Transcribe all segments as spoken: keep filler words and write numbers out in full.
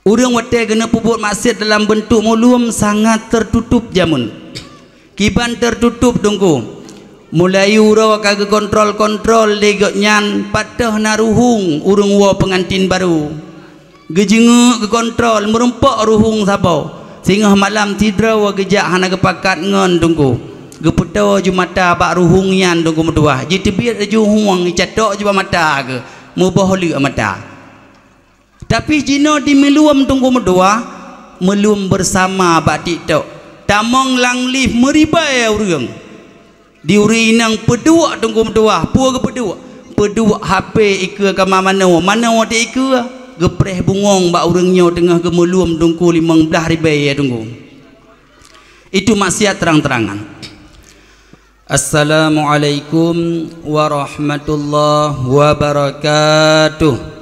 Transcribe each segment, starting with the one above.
Ureuëng watée geuneupeubuet maksiat dalam beuntuk mulum sangat teututup jameun. Kiban teututup Teungku. Mulai uroe ka geukontrol-kontrol lé gobnyan pat teuh na ruhueng ureuëng woe peungantin barô. Geujeungeuk geukontrol meurumpok ruhueng saboh. Singoh malam sidroe geujak hana geupakat ngon Teungku. Geupeutoe ju mata bak ruhueng nyan Teungku meutuwah. Jiteubiet laju hueng, jicatok ju bak mata geuh, muboh leuek mata. Tapi jinoe di meulum Teungku meutuwah, meulum beusama bak TikTok. Tamong lam lift meuribai ureuëng. Di ureuëng inong peuduek Teungku meutuwah, peue geupeuduek? Peuduek H P ikeue kama manoe, manoe di ikeue, geupreh bungöng bak ureuëng nyoe teungoh geumeulum Teungku limong blaih ribée ya Teungku. Itu maksiat terang-terangan. Assalamualaikum warahmatullahi wabarakatuh.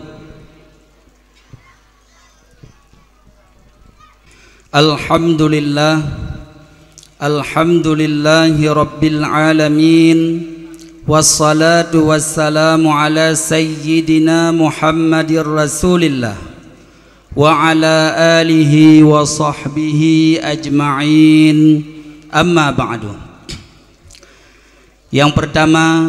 Alhamdulillah. Alhamdulillahi rabbil alamin. Wassalatu wassalamu ala sayyidina Muhammadir Rasulillah wa ala alihi wa sahbihi ajma'in. Amma ba'du. Yang pertama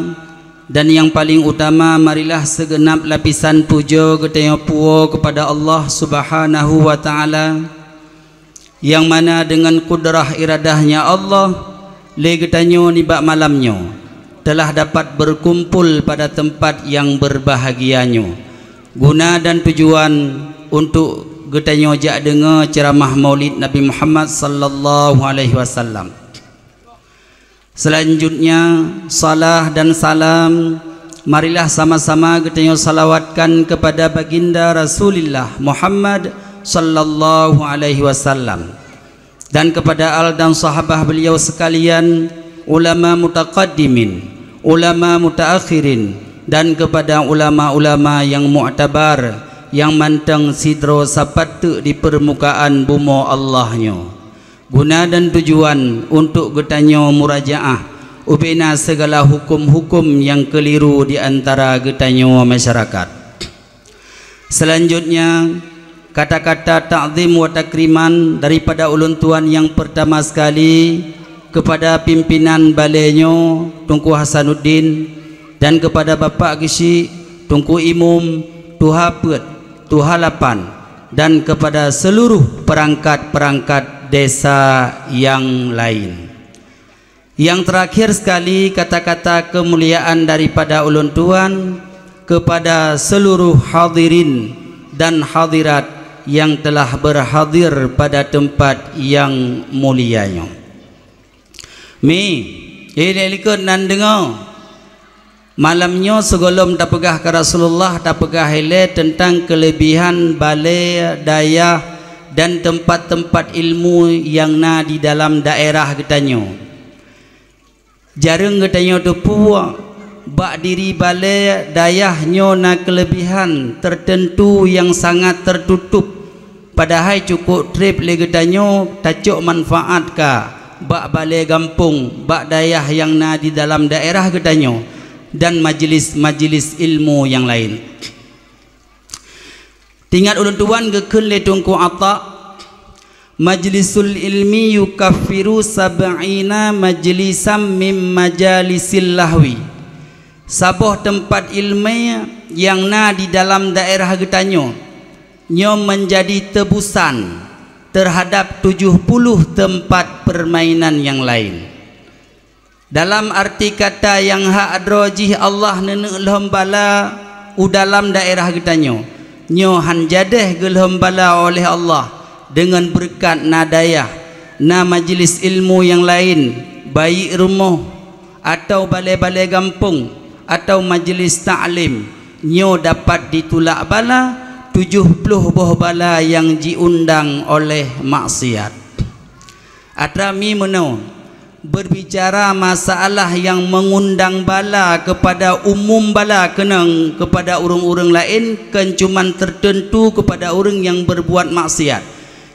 dan yang paling utama, marilah segenap lapisan puja geutanyoe puwoe kepada Allah Subhanahu wa Ta'ala, yang mana dengan kudrah iradah-Nya Allah, lé geutanyoe nibak malam nyoe telah dapat berkumpul pada tempat yang berbahagia nyoe. Guna dan tujuan untuk geutanyoe jak deungoe ceramah Maulid Nabi Muhammad sallallahu alaihi wasallam. Selanjutnya, salah dan salam marilah sama-sama geutanyoe salawatkan kepada Baginda Rasulillah Muhammad sallallahu alaihi wasallam, dan kepada al dan sahabah beliau sekalian, ulama mutaqaddimin, ulama mutaakhirin, dan kepada ulama-ulama yang muktabar, yang mantong sidroe sapat teuk di permukaan bumoe Allah nyoe. Guna dan tujuan untuk geutanyoe murajaah ubena segala hukum-hukum yang keliru di antara geutanyoe masyarakat. Selanjutnya, kata-kata takzim wa takriman daripada ulôn tuan yang pertama sekali kepada pimpinan balé nyoe, Teungku Hasanuddin, dan kepada Bapak Geuchik, Teungku Imum, Tuha Peuet, Tuha Lapan, dan kepada seluruh perangkat-perangkat desa yang lain. Yang terakhir sekali, kata-kata kemuliaan daripada ulôn tuan kepada seluruh hadirin dan hadirat yang telah berhadir pada tempat yang mulia nyoe. Mi, ilée likot nan deungoe. Malam nyoe sigohlom tapeugah keu Rasulullah, tapeugah ilée teuntang keuleubihan balée, dayah, dan teumpat-teumpat ilmu nyang na di dalam daerah geutanyoe. Jareueng geutanyoe teupeue, bak diri balée, dayah nyoe na keuleubihan teuteuntu nyang sangat teututup. Padahai cukôp treb lé geutanyoe tacok manfaat ka bak balée gampông, bak dayah nyang na di dalam daerah geutanyoe, dan majelis-majelis ilmu nyang laén. Teuingat ulôn tuan geukheun lé Teungku Atha, "Majlisul ilmi yukaffiru sab'ina majlisam min majalisil lahwi." Saboh teumpat ileumé nyang na di dalam daerah geutanyoe, nyoe meunjadi teubusan teuhadab tujoh ploh teumpat peurmainan nyang laén. Dalam arti kata nyang hak droe jih Allah neuneuk lhom bala u dalam daerah geutanyoe. Nyoe han jadeh geulhom bala oleh Allah deungon beureukat na dayah, na majelis ilmu nyang laén, baik rumoh, atawa balée-balée gampông, atawa majelis taklim. Nyoe dapat jitulak bala, tujoh ploh boh bala nyang jiundang oleh maksiat. Atra mi meunoe, berbicara masalah nyang meungundang bala keupada umum bala keunong keupada ureuëng-ureuëng laén, kon cuman teuteuntu keupada ureuëng nyang beurbuat maksiat.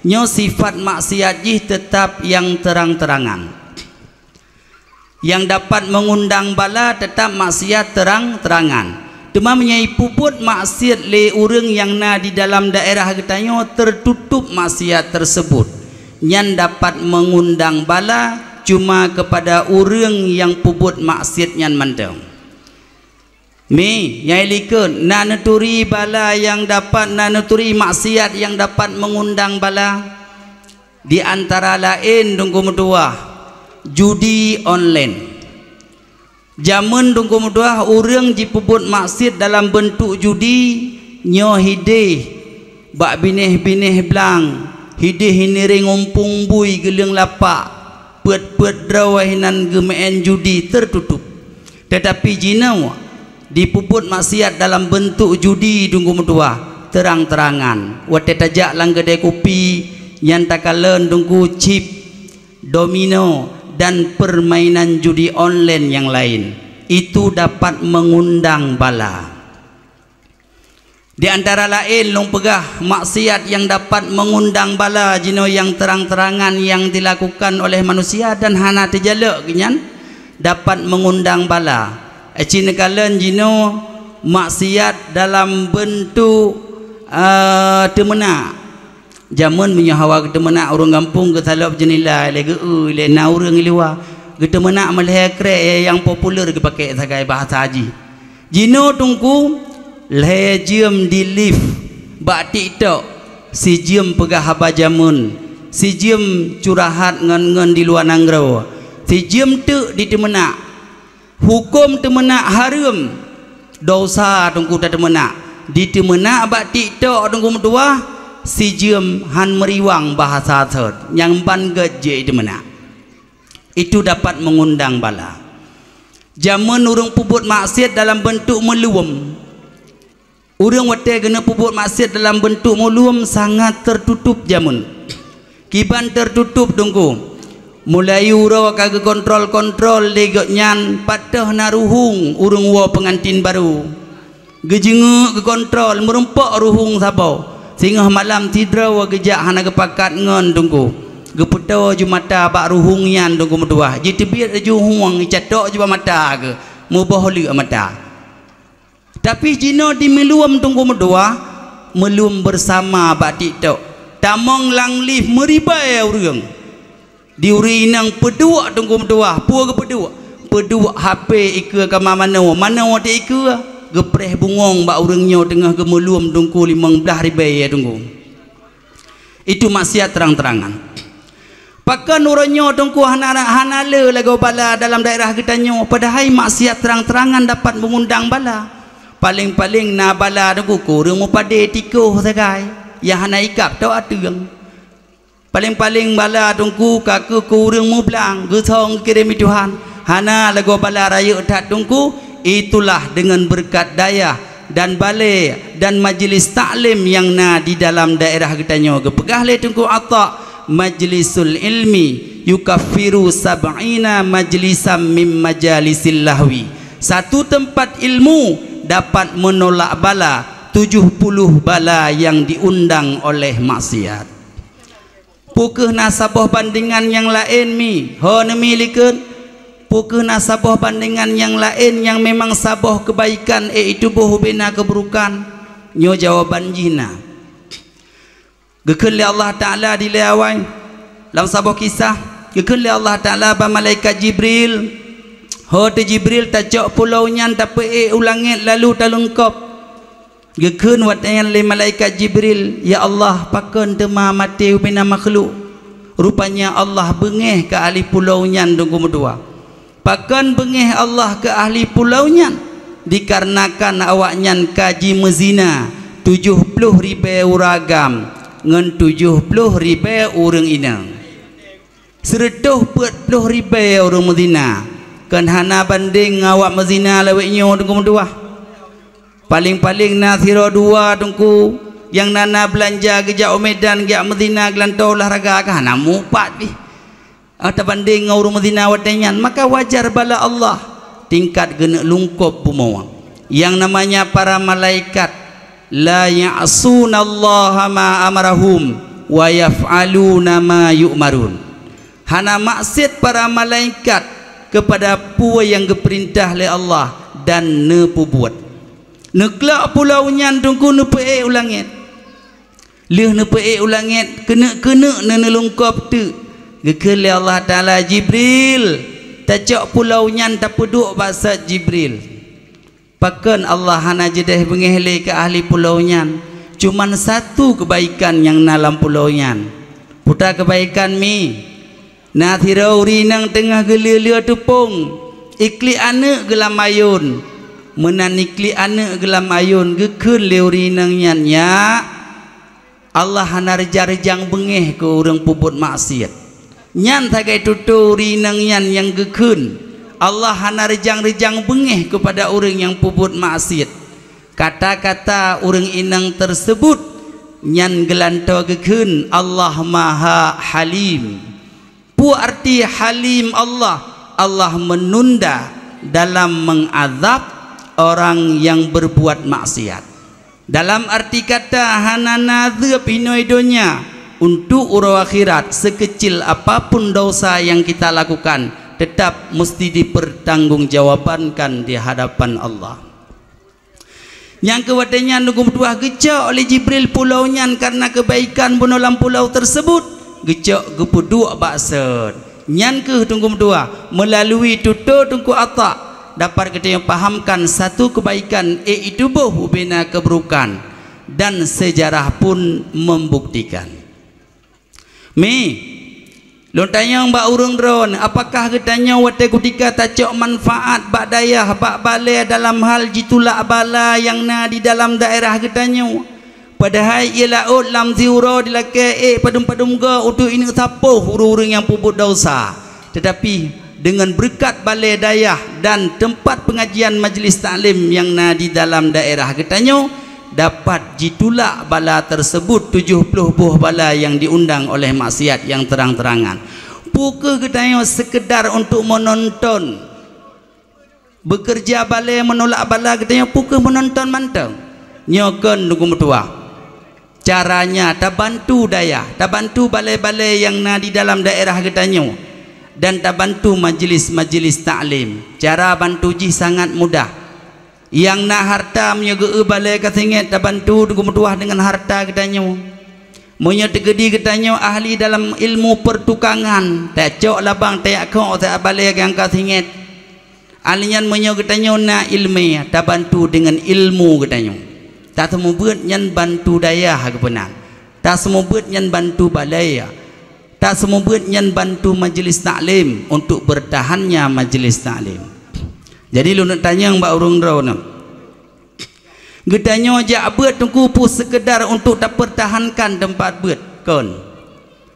Nyoe sifat maksiat jih teutab nyang teurang-teurangan. Nyang dapat meungundang bala teutab maksiat teurang-teurangan. Teuma meunyoe peubuet maksiat lé ureuëng nyang na di dalam daerah geutanyoe, tertutup maksiat tersebut, nyan dapat mengundang bala cuma kepada ureuëng nyang peubuet maksiat nyan mantong. Mi, nyang likot, na neuturi bala nyang dapat, na neuturi maksiat nyang dapat mengundang bala. Di antara laén, Teungku meutuah, judi online. Jameun, Teungku meutuah, ureuëng jipeubuet maksiat dalam beuntuk judi, nyoe hideh bak binéh-binéh blang, hideh ngiring umpung bui geuleueng lapak, peuet-peuet droe hinan geumeu'en judi tertutup. Teutapi jinoe jipeubuet maksiat dalam beuntuk judi, Teungku meutuah, terang-terangan. Watée tajak lam keudée kupi, nyan takalon, Teungku, chip, domino, dan permainan judi online nyang laén, itu dapat mengundang bala. Di antara laén lôn peugah maksiat nyang dapat mengundang bala jinoe nyang terang-terangan nyang dilakukan oleh manusia dan hana teujalok geuhnyan dapat mengundang bala. Ci neukalon jinoe maksiat dalam beuntuk, eh, teumeunak. Jameun meunyoe hawa geuteumeunak ureuëng gampông geusalop jeunila lé geu-eu lé na ureuëng i luwa, geuteumeunak meulhèe krek nyang populer geupaké sagai bahasa jih. Jinoe Teungku, lhèe jeuem di live bak TikTok, sijeuem peugah haba jameun, sijeuem curahat ngon-ngon di luwa nanggroe, sijeuem teuk diteumeunak. Huköm teumeunak hareuem, dosa Teungku tateumeunak. Diteumeunak bak TikTok Teungku meutuah, sijeuem han meuriwang bahasa thot, nyang ban gét jeuet teumeunak. Itu dapat mengundang bala. Jameun ureuëng peubuet maksiat dalam beuntuk meuluem. Ureuëng watée geuneuk peubuet maksiat dalam beuntuk meuluem sangat tertutup jameun. Kiban tertutup Teungku. Mulai uroe ka geukontrol-kontrol lé gobnyan, pat teuh na ruhueng ureuëng woe peungantin barô. Geujeungeuk geukontrol, meurumpok ruhueng saboh. Singoh malam sidroe geujak hana geupakat ngon Teungku. Geupeutoe ju mata bak ruhueng nyan Teungku meutuah. Jiteubiet laju hueng, jicatok ju bak mata geuh, muboh leuk mata. Tapi jinoe di meuluem Teungku meutuah, meuluem beusama bak TikTok. Tamong lam live meuribèe ureuëng. Di ureuëng inong peuduek Teungku meutuah, peue geupeuduek? Peuduek HP ikeue kama manoe, manoe teuikeue, geupreh bungöng bak ureuëng nyoe teungoh geumeuluem Teungku limong blaih ribèe Teungku. Itu maksiat terang-terangan. Pakon uroe nyoe Teungku hana, hana le lagoe bala dalam daerah geutanyoe, padahai maksiat terang-terangan dapat mengundang bala. Paleng-paleng na bala Teungku keu ureuëng mupadé tikoh sagai, nyang hana ikab tok ateueng. Paleng-paleng bala Teungku ka keu keu ureuëng mublang, geusong geukirém Tuhan. Hana lagoe bala rayeuk that Teungku, itulah deungon beureukat dayah dan balé dan majlis taklim nyang na di dalam daerah geutanyoe. Geupeugah lé Teungku Atha, majlisul ilmi yukaffiru sab'ina majlisan min majalisil lahwi. Satu tempat ilmu dapat menolak bala tujuh puluh bala yang diundang oleh maksiat. Peu kheueh na saboh bandengan nyang laén mi? Ho neumi likot? Peu kheueh na saboh bandengan nyang laén nyang memang saboh keubaikan, eh, itu boh ubena keuburukan? Nyoe jawaban jih na. Geukheun lé Allah Taala dilée awai, lam saboh kisah, geukheun lé Allah Taala bak malaikat Jibril, "Ho teu Jibril, tacok pulo nyan tapeuék u langét lalu taleungkop." Geukheun watée nyan lé malaikat Jibril, "Ya Allah, pakon teuma maté ubena makhluk?" Rupanya Allah beungéh keu ahli pulo nyan Teungku meutuah. Pakon beungéh Allah keu ahli pulo nyan? Dikarenakan awaknyan ka jimeuzina tujoh ploh ribée uroe agam ngon tujoh ploh ribée ureuëng inong. Sireutôh peuet ploh ribée ureuëng meuzina, kon hana bandeng ngon awak meuzina lawét nyoe Teungku meutuah. Paleng-paleng na sidroe dua Teungku nyang na, na beulanja geujak u Medan geujak meuzina geulantoe olahraga ka hana mupat pih. Ah, tabandeng ngon ureuëng meuzina watée nyan, maka wajar bala Allah tingkat geuneuk lungkop bumoe. Yang namanya para malaikat, "La ya'sunallaha ma amarahum wa yaf'aluna ma yu'marun." Hana maksiat para malaikat keupada peue nyang geupeurintah lé Allah dan neupeubuet. Neuklok pulo nyan Teungku neupeuék u langét. Lheueh neupeuék u langét, keuneuk-keuneuk neuneulungkop teuk. Geukheun lé Allah Taala, "Jibril, tacok pulo nyan tapeuduek bak sot, Jibril." Pakon Allah hana jeudeh beungéh lé keu ahli pulo nyan? Cuman satu keubaikan nyang na lam pulo nyan. Peue keubaikan mi? Na sidroe ureuëng inong teungoh geuleu-leu teupông, iklik aneuëk geulam ayôn. Meunan iklik aneuëk geulam ayôn, geukheun lé ureuëng inong nyan, "Nyak, Allah hana reujang-reujang beungéh keu ureuëng peubuet maksiat." Nyan sagai tutoe ureuëng inong nyan nyang geukheun, "Allah hana reujang-reujang beungéh keupada ureuëng nyang peubuet maksiat." Kata-kata ureuëng inong teuseubut nyan geulantoe geukheun, "Allah Maha Halim." Peue arti Halim Allah? Allah meununda dalam mengazab orang yang berbuat maksiat. Dalam arti kata, hana na zeueb inoe donya, untuk uroe akhirat, sekecil apapun dosa yang kita lakukan, tetap mesti dipertanggungjawabkan di hadapan Allah. Nyang keu watée nyan Teungku meutuah geucok lé Jibril pulo nyan kareuna keubaikan bunoe lam pulo teuseubut, geucok geupeuduek bak sot. Nyan kheueh Teungku meutuah, meulalui tutoe Teungku Atha dapat geutanyoe pahamkan satu keubaikan, iaitu boh ubena keubeurukan, dan seujarah pun membuktikan. Mi, lôn tanyong bak ureuëng droeneuh, apakah geutanyoe watée kutika tacok manfaat bak dayah, bak balée dalam hal jitulak bala nyang na di dalam daerah geutanyoe? Padahai ié laôt lam siuroe dilakée ék padum-padum goe untuk ineuëk sapoh ureuëng-ureuëng nyang peubuet desya. Teutapi, deungon beureukat balée dayah dan teumpat peungajian majlis taklim nyang na di dalam daerah geutanyoe, dapat jitulak bala teuseubut tujoh ploh boh bala nyang diundang oleh maksiat nyang terang-terangan. Peu kheueh geutanyoe seukeudar untuk meunonton? Beukeureuja balée meunulak bala geutanyoe peu kheueh meunonton mantong? Nyoe kon Teungku meutuah. Caranya tabantu dayah, tabantu balée-balée nyang na di dalam daerah geutanyoe, dan tabantu majlis-majlis taklim. Cara bantu jih sangat mudah. Nyang na hareuta meunyoe geu-eu balée ka singét tabantu Teungku meutuah deungon hareuta geutanyoe. Meunyoe teukeudi geutanyoe ahli dalam ilmu pertukangan, tacok labang tajak khok saát balée nyang ka singét. Ahli nyan meunyoe geutanyoe na iéleumé, tabantu deungon ilmu geutanyoe. Taseumeubeuet nyan bantu dayah geupeuna. Taseumeubeuet nyan bantu balée. Taseumeubeuet nyan bantu majlis taklim untuk beurtahannya majlis taklim. Jadi lôn tanyong bak ureuëng droeneuh. Geutanyoe jak beuet Teungku peu seukeudar untuk tapeurtahankan teumpat beuet? Kon.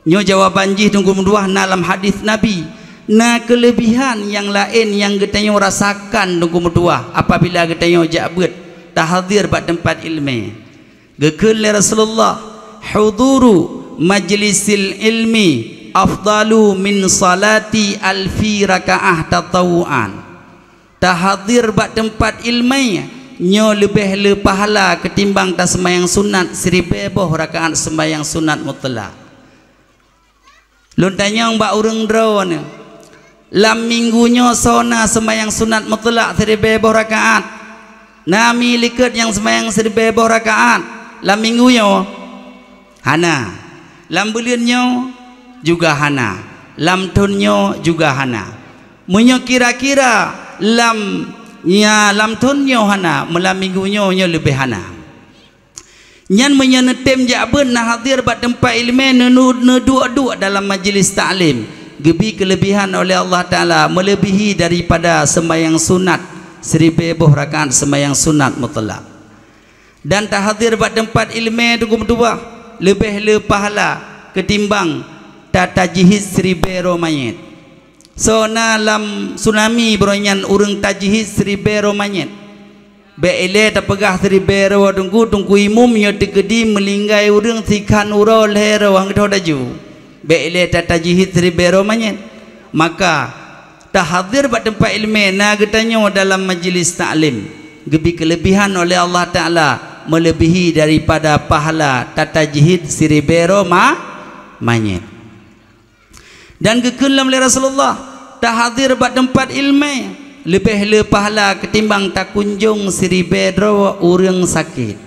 Nyoe jawaban jih Teungku meutuah na lam hadis Nabi. Na keuleubehan nyang laén nyang geutanyoe rasakan Teungku meutuah apabila geutanyoe jak beuet, tahadhir bak teumpat iéleumé. Geukheun lé Rasulullah, "Huduru majlisil ilmi afdalu min salati alfi rakaah tatawuan." Tahadhir bak teumpat iéleumé nyoe leubeh le pahala ketimbang taseumayang sunat siribée boh rakaat seumayang sunat mutlak. Lôn tanyong bak ureuëng droeneuh, lam minggu nyoe soe na seumayang sunat mutlak siribée boh rakaat? Na mi likot nyang seumayang siribée boh rakaat lam minggu nyoe? Hana. Lam buleuen nyoe juga hana. Lam thon nyoe juga hana. Meunyoe kira-kira lam, nya, lam thon nyoe hana, meulam minggu nyoe, nyoe leubeh hana. Nyan meunyoe neutem jak beuet, na hadir bak teumpat iéleumé, neunu-, neuduek-duek dalam majlis taklim, geubi keuleubehan oleh Allah Taala meuleubihi daripada seumayang sunat siribée boh rakaat seumayang sunat mutlak. Dan tahadir bak teumpat iéleumé Teungku meutuah leubeh le pahala keutimbang tatajihid siribée droe manyét. Soe na lam tsunami baroe nyan ureuëng tajihid siribée droe manyét? Bék ilée tapeugah siribée droe Teungku, Teungku Imum nyoe teukeudi meulinggai ureuëng sikhan uroe lhée droe han geutho laju. Bék ilée tatajihid siribée droe manyét. Maka, tahadir bak teumpat iéleumé na geutanyoe dalam majlis taklim, geubi keuleubehan oleh Allah Taala meuleubihi daripada pahala tatajihid siribée droe ma-, manyét. Dan geukheun lom lé Rasulullah, tahadir bak teumpat iéleumé leubeh le pahala keutimbang takunjong siribée droe ureuëng sakét.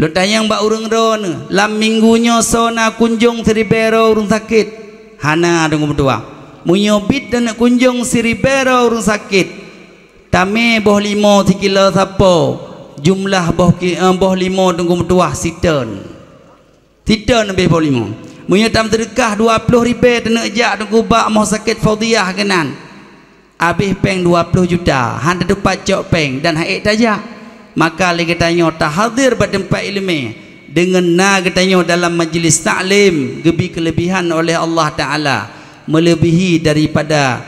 Lôn tanyong bak ureuëng droeneuh, lam minggu nyoe soe na kunjong siribée droe ureuëng sakét? Hana, Teungku meutuah. Meunyoe biet taneuk kunjong siribée droe ureuëng sakét, tamé boh limo sikilo sapo, jumlah boh ki-, eh, boh limo, Teungku meutuah, siteun. Siteun leubeh boh limo. Meunyoe tameuseudeukah dua ploh ribée taneuk jak, Teungku, bak moh sakét Fadhiah keunan, habéh péng dua ploh juta, hana teupat cok péng dan han ék tajak. Maka lé geutanyoe tahadhir bak teumpat iéleumé deungon na geutanyoe dalam majlis taklim, geubri keuleubehan oleh Allah Taala meuleubihi daripada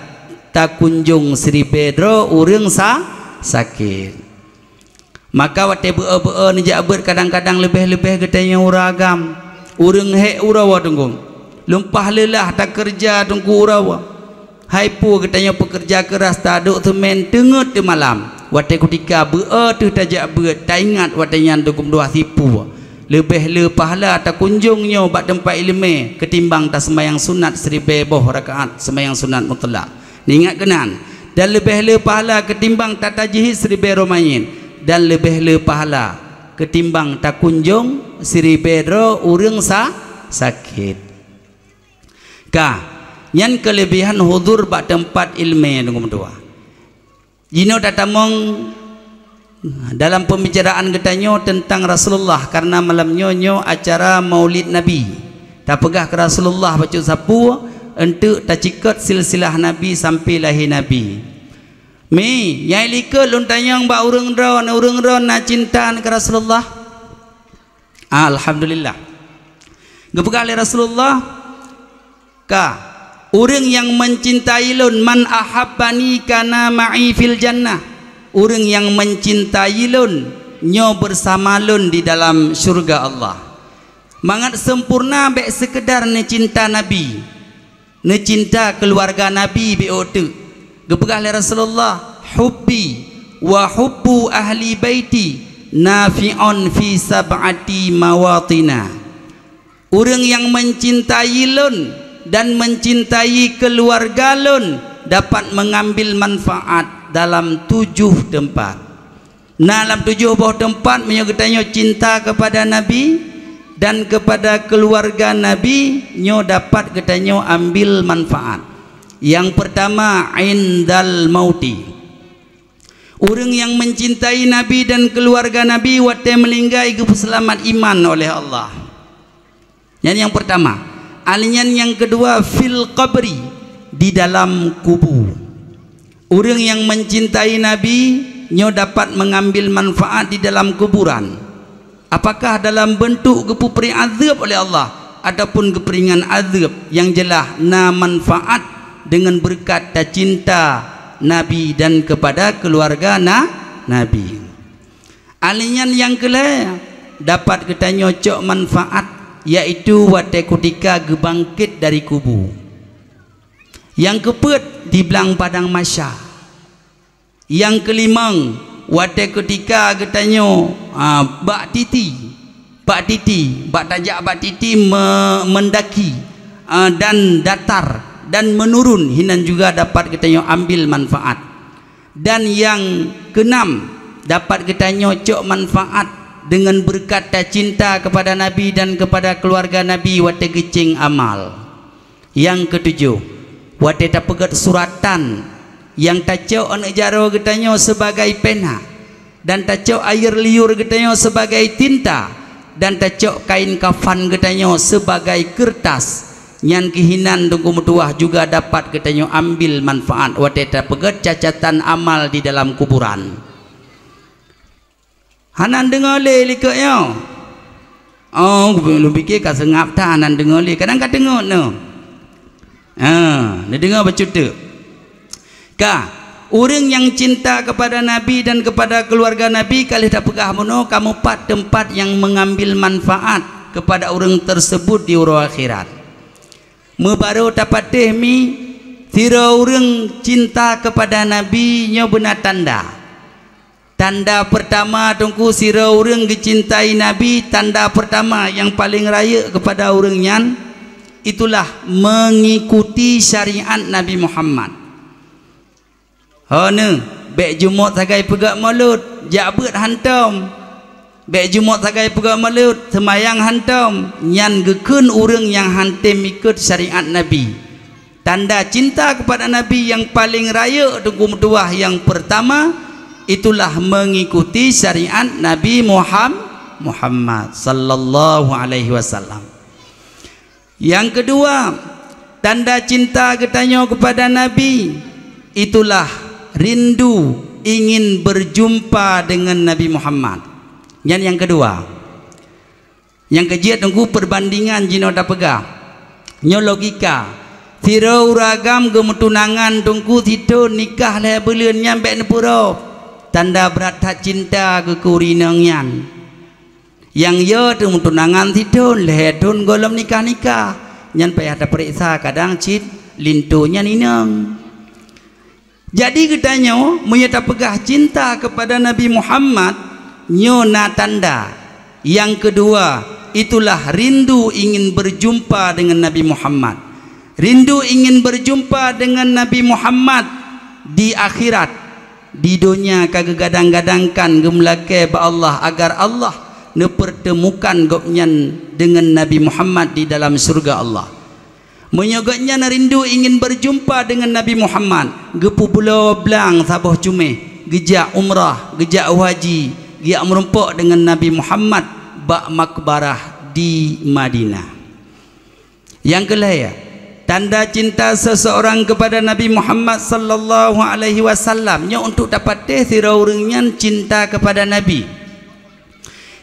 takunjong siribée droe ureuëng sa-, sakét. Maka watée beu-o beu-o neujak beuet, kadang-kadang leubeh-leubeh geutanyoe ureuëng agam, ureuëng hék uroe, Teungku. Lumpah leulah takeureuja, Teungku, uroe. Hai peue geutanyoe peukeureuja keuraih, taduek seumén teungeut teumalam. Watée kutika beu-o teuh tajak beuet, taingat watée nyan, Teungku meutuah, sipeue. Leubeh le pahala takunjong nyoe bak teumpat iéleumé keutimbang taseumayang sunat siribée boh rakaat seumayang sunat mutlak. Neuingat keunan, dan leubeh le pahala keutimbang tatajhid siribée droe manyét, dan leubeh le pahala keutimbang takunjong siribée droe ureuëng sa-, sakét. Ka, nyan keuleubehan hudhur bak teumpat iéleumé, Teungku meutuah. Jinoe tatamong dalam pembicaraan geutanyoe teuntang Rasulullah, karena malam nyoe, nyoe acara Maulid Nabi. Tapeugah keu Rasulullah bacut sapeue, eunteuk tacikot silsilah Nabi sampai lahé Nabi. Mi, nyang likot lôn tanyong bak ureuëng droe, ureuëng droe na cinta keu Rasulullah? Alhamdulillah. Geupeugah lé Rasulullah, ka, ureuëng nyang mencintai lôn, "Man ahabbani kana ma'i fil jannah." Ureuëng nyang mencintai lôn, nyoe bersama lôn di dalam syurga Allah. Mangat sempurna bék seukeudar neucinta Nabi, neucinta keuluwarga Nabi bék teuk. Geupeugah lé Rasulullah, "Hubbi wa hubbu ahli baiti nafi'un fi sab'ati mawatina." Ureuëng nyang mencintai lôn dan mencintai keuluwarga lôn dapat mengambil manfaat dalam tujoh teumpat. Na lam tujoh boh teumpat, meunyoe geutanyoe cinta keupada Nabi dan keupada keuluwarga Nabi, nyoe dapat geutanyoe ambil manfaat. Nyang peurtama, indal mauti. Ureuëng nyang mencintai Nabi dan keuluwarga Nabi watée meuninggai geupeuseulamat iman oleh Allah. Nyan nyang peurtama. Alnyan nyang keudua, fil qabri, di dalam kubu. Ureuëng nyang mencintai Nabi nyoe dapat mengambil manfaat di dalam kuburan. Apakah dalam beuntuk geupeubri azeueb oleh Allah ataupun geupeuringan azeueb, nyang jeulaih na manfaat deungon beureukat tacinta Nabi dan keupada keuluwarga na-, Nabi. Alnyan nyang keulhée dapat geutanyoe cok manfaat, yaitu watée kutika geubangket dari kubu. Nyang keupeuet, di blang padang mahsyar. Nyang keulimong, watée kutika geutanyoe, a, bak titi, bak titi, bak tajak bak titi me-, meundaki, a, dan datar dan meunurun, hinan juga dapat geutanyoe ambil manfaat. Dan nyang keunam, dapat geutanyoe cok manfaat deungon beureukat tacinta keupada Nabi dan keupada keuluwarga Nabi watée geucéng amal. Nyang keutujoh, watée tapeugét suratan, nyang tacok aneuëk jaroe geutanyoe sibagai pena, dan tacok ayeue liur geutanyoe sibagai tinta, dan tacok kain kafan geutanyoe sibagai keureutas, nyan keuh hinan Teungku meutuwah juga dapat geutanyoe ambil manfaat watée tapeugét cacatan amal di dalam kuburan. Hana neudeungoe lé likot nyoe? Oh, lôn pike ka seungab that hana neudeungoe lé. Kadang ka deungoe neuh. Ha, neudeungoe bacut teuk. Ka, ureuëng nyang cinta keupada Nabi dan keupada keuluwarga Nabi, ka lheueh tapeugah bunoe, ka meupat teumpat nyang meungambil manfaat keupada ureuëng teuseubut di uroe akhirat. Meubarô tapatéh mi, sidroe ureuëng cinta keupada Nabi nyoe beuna tanda. Tanda peurtama, Teungku, sidroe ureuëng geucintai Nabi, tanda peurtama nyang paleng rayeuk keupada ureuëng nyan, itulah meungikuti syariat Nabi Muhammad. Ho neuh, bék jumôt sagai peugét mulod, jak beuet hantom. Bék jumôt sagai peugét mulod, seumayang hantom. Nyan geukheun ureuëng nyang hantom ikot syariat Nabi. Tanda cinta kepada Nabi yang paling rayeuk teungku meutuwah yang pertama, itulah mengikuti syariat Nabi Muham-, Muhammad sallallahu alaihi wasallam. Yang kedua, tanda cinta geutanyoe kepada Nabi, itulah rindu ingin berjumpa dengan Nabi Muhammad. Nyan nyang kedua. Nyang keujeuet teungku perbandingan jinoe tapeugah. Nyoe logika. Sidroe ureuëng agam geumeutunangan teungku sithon nikah lhée buleuen nyan bék neupeurob. Tanda brat that cinta geuh keu ureuëng inong nyan. Nyang yo teumeutunangan sithon, lhée thon gohlom nikah-nikah. Nyan payah tapeuriksa kadang cit linto nyan inong. Jadi geutanyoe meunyoe tapeugah cinta kepada Nabi Muhammad, nyoe na tanda. Yang kedua, itulah rindu ingin berjumpa dengan Nabi Muhammad. Rindu ingin berjumpa dengan Nabi Muhammad di akhirat. Di donya ka geugadang-gadangkan geumeulakée bak Allah agar Allah neupeurteumukan gobnyan deungon Nabi Muhammad di dalam syeuruga Allah. Meunyoe gobnyan rindu ingin berjumpa deungon Nabi Muhammad, geupeubulo blang saboh cuméh, geujak umrah, geujak haji, geujak meurumpok deungon Nabi Muhammad bak makbarah di Madinah. Nyang keulhée, tanda cinta seseorang kepada Nabi Muhammad sallallahu alaihi wasallam nyoe untuk tapatéh sidroe ureuëng nyan cinta kepada Nabi.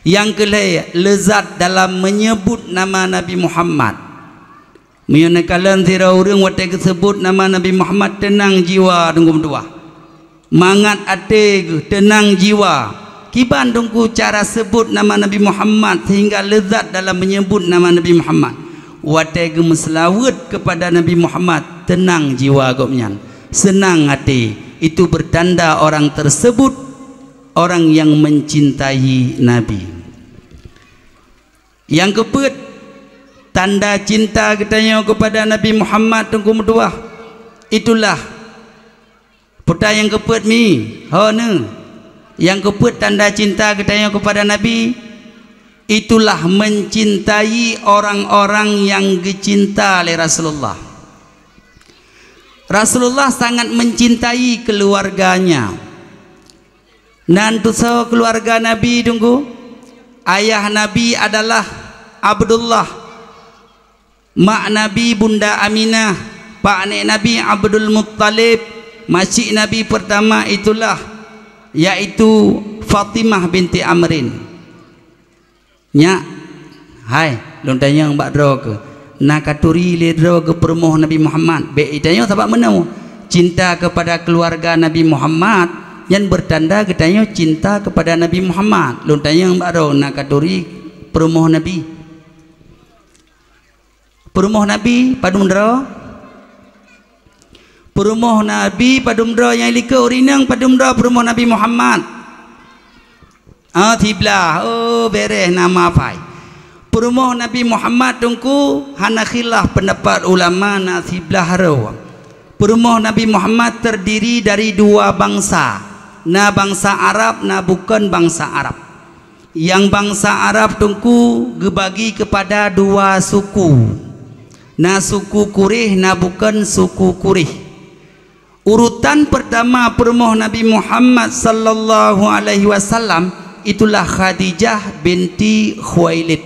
Nyang keulhée, leuzat dalam meunyeubut nama Nabi Muhammad. Meunyoe neukalon sidroe ureuëng watée geuseubut nama Nabi Muhammad, teunang jiwa teungku meutuwah. Mangat até geuh, teunang jiwa. Kiban teungku cara seubut nama Nabi Muhammad sehingga leuzat dalam meunyeubut nama Nabi Muhammad. Watée geumeuseulaweuet kepada Nabi Muhammad, teunang jiwa gobnyan, seunang até. Itu bertanda orang tersebut orang yang mencintai Nabi. Nyang keupeuet, tanda cinta geutanyoe kepada Nabi Muhammad teungku meutuwah, itulah Peue nyang keupeuet mi? Ho neuh. Nyang keupeuet tanda cinta geutanyoe keupada Nabi, itulah mencintai orang-orang nyang geucinta lé Rasulullah. Rasulullah sangat mencintai keluarganya. Nan tusoe keluarga Nabi teungku? Ayah Nabi adalah Abdullah. Mak Nabi Bunda Aminah, paknek Nabi Abdul Muttalib, masyik Nabi pertama itulah, yaitu Fatimah binti Amrin. Nyak, hai, lôn tanyong bak droe keuh, na katuri lé droe keuh peurumoh Nabi Muhammad? Bék itanyong sabab meunoe, cinta kepada keluarga Nabi Muhammad nyan bertanda geutanyoe cinta kepada Nabi Muhammad. Lôn tanyong bak droe, na katuri peurumoh Nabi? Peurumoh Nabi padum droe? Peurumoh Nabi padum droe nyang likot ureueng inong, padum droe peurumoh Nabi Muhammad? Ah, siblah. Oh, beres nama pai. Peurumoh Nabi Muhammad teungku hana khilaf pendapat ulama, na siblah droe. Peurumoh Nabi Muhammad terdiri dari dua bangsa. Na bangsa Arab, na bukon bangsa Arab. Nyang bangsa Arab teungku geubagi keupada dua suku. Na suku Quraisy, na bukon suku Quraisy. Urutan pertama peurumoh Nabi Muhammad sallallahu alaihi wasallam itulah Khadijah binti Khuwailid.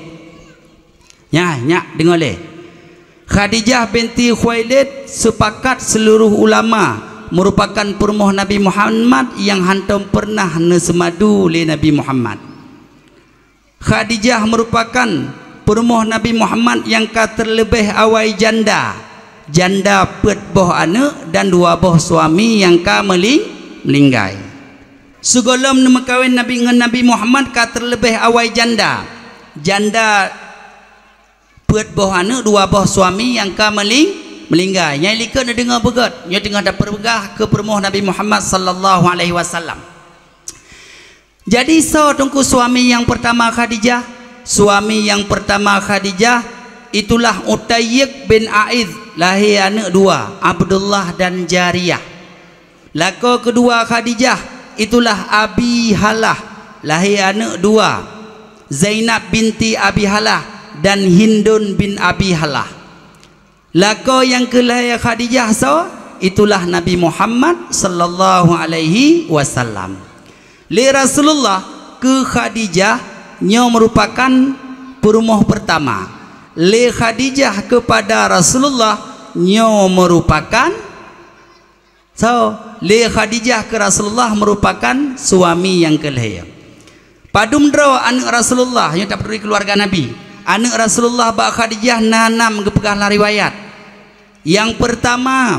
Nyan, nyak deungoe lé. Khadijah binti Khuwailid, sepakat seluruh ulama, merupakan peurumoh Nabi Muhammad nyang hantom pernah neuseumadu lé Nabi Muhammad. Khadijah merupakan peurumoh Nabi Muhammad nyang ka teuleubeh awai janda. Janda peuet boh aneuëk dan dua boh suami nyang ka meuling-, meulinggai. Sigohlom neumeukawen Nabi ngon Nabi Muhammad ka teuleubeh awai janda. Janda peuet boh aneuëk, dua boh suami nyang ka meuling-, meulinggai. Nyang likot neudeungoe beugét, nyoe teungoh tapeupeugah keu peurumoh Nabi Muhammad sallallahu alaihi wasallam. Jadi, soe teungku suami nyang pertama Khadijah? Suami nyang pertama Khadijah itulah Utayyib bin Aiz, lahé aneuëk dua, Abdullah dan Jariyah. Lakoe keudua Khadijah, itulah Abi Halah, lahé aneuëk dua, Zainab binti Abi Halah dan Hindun bin Abi Halah. Lakoe nyang keu lhée Khadijah soe? Itulah Nabi Muhammad sallallahu alaihi wasallam. Lé Rasulullah keu Khadijah nyoe meurupakan peurumoh peurtama. Lé Khadijah keupada Rasulullah nyoe meurupakan So, lé Khadijah keu Rasulullah meurupakan suami nyang keu lhée. Padum droe aneuëk Rasulullah nyang tapeuturi keuluwarga Nabi. Aneuëk Rasulullah bak Khadijah na nam geupeugah lam riwayat. Nyang peurtama,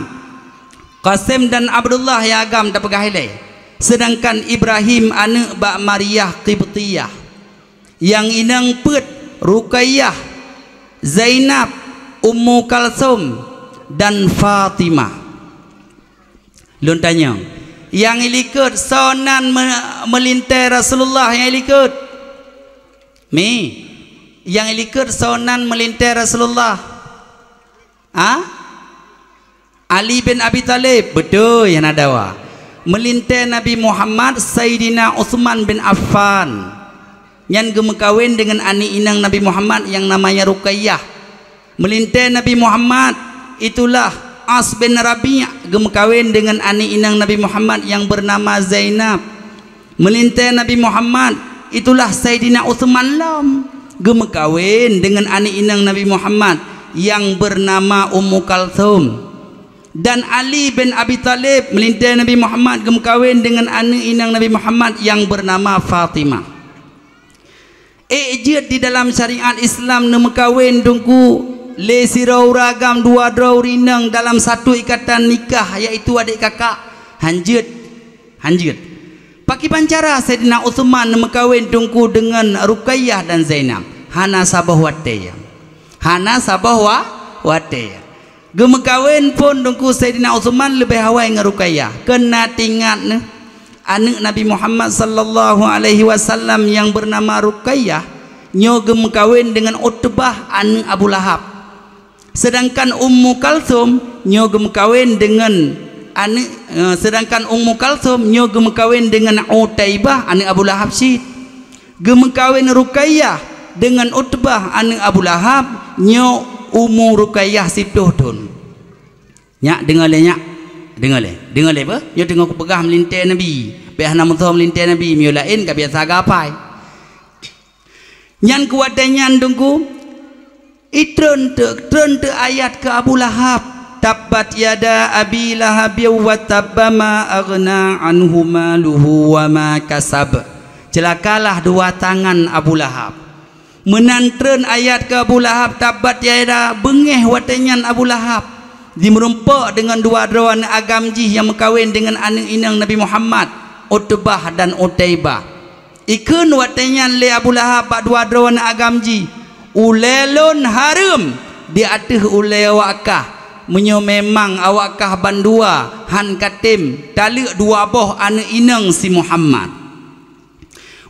Qasim dan Abdullah nyang agam tapeugah ilée. Seudangkan Ibrahim aneuëk bak Maryah Qibtiyah. Nyang inong peuet Ruqayyah, Zainab, Ummu Kalsum, dan Fatimah. Lôn tanyong, nyang ilikot soe nan me-, meulintée Rasulullah nyang ilikot? Mi, nyang ilikot soe nan meulintée Rasulullah? Ha? Ali bin Abi Thalib, beutôi hana dawa. Meulintée Nabi Muhammad, Saidina Utsman bin Affan. Nyan geumeukawen deungon aneuk inong Nabi Muhammad nyang namanya Ruqayyah. Meulintée Nabi Muhammad, itulah As bin Rabi' geumeukawen deungon aneuk inong Nabi Muhammad nyang beunama Zainab. Meulintée Nabi Muhammad, itulah Saidina Utsman lom geumeukawen deungon aneuk inong Nabi Muhammad nyang beunama Ummu Kalsum. Dan Ali bin Abi Thalib meulintée Nabi Muhammad geumeukawen deungon aneuk inong Nabi Muhammad nyang beunama Fatimah. Ék jeuet di dalam syariat Islam neumeukawen Teungku lé sidroe ureuëng agam dua droe ureuëng inong dalam satu ikatan nikah, yaitu adék kakak? Han jeuet. Han jeuet. Pakriban cara Saidina Utsman neumeukawen Teungku deungon Ruqayyah dan Zainab? Hana saboh watée. Hana saboh wa-, watée. Geumeukawen phon Teungku Saidina Utsman leubeh awai ngon Ruqayyah. Keunan teuingat neuh, aneuk Nabi Muhammad sallallahu alaihi wasallam nyang beunama Ruqayyah nyoe geumeukawen deungon Utbah aneuk Abu Lahab. Seudangkan Ummu Kalsum nyoe geumeukawen deungon aneuk, eh, seudangkan Ummu Kalsum nyoe geumeukawen deungon Utaibah aneuk Abu Lahab cit. Geumeukawen Ruqayyah deungon Utbah aneuk Abu Lahab, nyoe umu Ruqayyah siploh thon. Nyak, deungoe lé, nyak. Deungoe lé. Deungoe lé beuh, nyoe teungoh kupeugah meulintée Nabi. Bék hana meusoe meulintée Nabi, meunyoe laén ka biasa gapai. Nyan keu watée nyan Teungku, itreun teuk, treun teuk ayat keu Abu Lahab. Tabbat yada Abi Lahab wa tabba ma aghna anhu maluhu wa ma kasab. Ceulakalah dua tangan Abu Lahab. Meunan treun ayat keu Abu Lahab, tabbat yada, beungéh watée nyan Abu Lahab. Jimeurumpok deungon dua droe aneuk agam jih nyang meukawen deungon aneuk inong Nabi Muhammad, Utbah dan Utaibah. Ikheun watée nyan lé Abu Lahab bak dua droe aneuk agam jih, "Ulée lôn hareuem di ateueh ulée awak kah, meunyoe memang awak kah bandua han katem taleuek dua boh aneuk inong si Muhammad."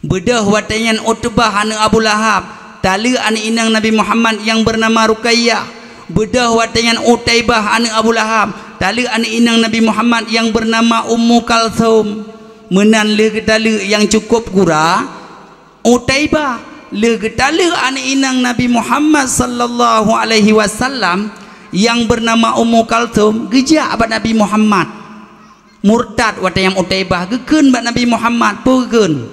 Beudôh watée nyan Utbah aneuk Abu Lahab taleuek aneuk inong Nabi Muhammad nyang beunama Ruqayyah. Beudôh watée nyan Utaibah aneuk Abu Lahab taleuek aneuk inong Nabi Muhammad nyang beunama Ummu Kalsum. Meunan lheueh geutaleuek nyang cukôp gura, Utaibah lheueh geutaleuek aneuk inong Nabi Muhammad sallallahu alaihi wasallam nyang beunama Ummu Kalsum geujak bak Nabi Muhammad. Murtad watée nyan Utaibah geukheun bak Nabi Muhammad, peue geukheun?